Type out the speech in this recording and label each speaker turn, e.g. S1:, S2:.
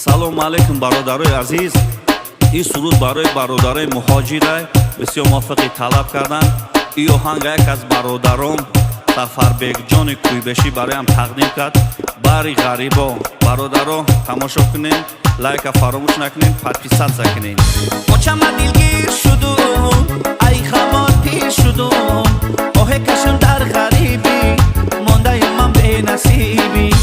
S1: Салому алейкум, бародарои азиз. Ин суруд барои бародарои муҳоҷира бисёр мувофиқи талаб карданд. Ин оҳанга як аз бародарон, Сафарбекҷони Кӯйбешӣ, бароям тақдим кард. Бари ғарибо, бародаро, тамошо кунем, лайка фаромӯш накунем, подписаться кунем. Очама дилгир шуду, ай хамон пир шуду, оҳе кашам дар ғарибӣ, мондаи ман бенасибӣ.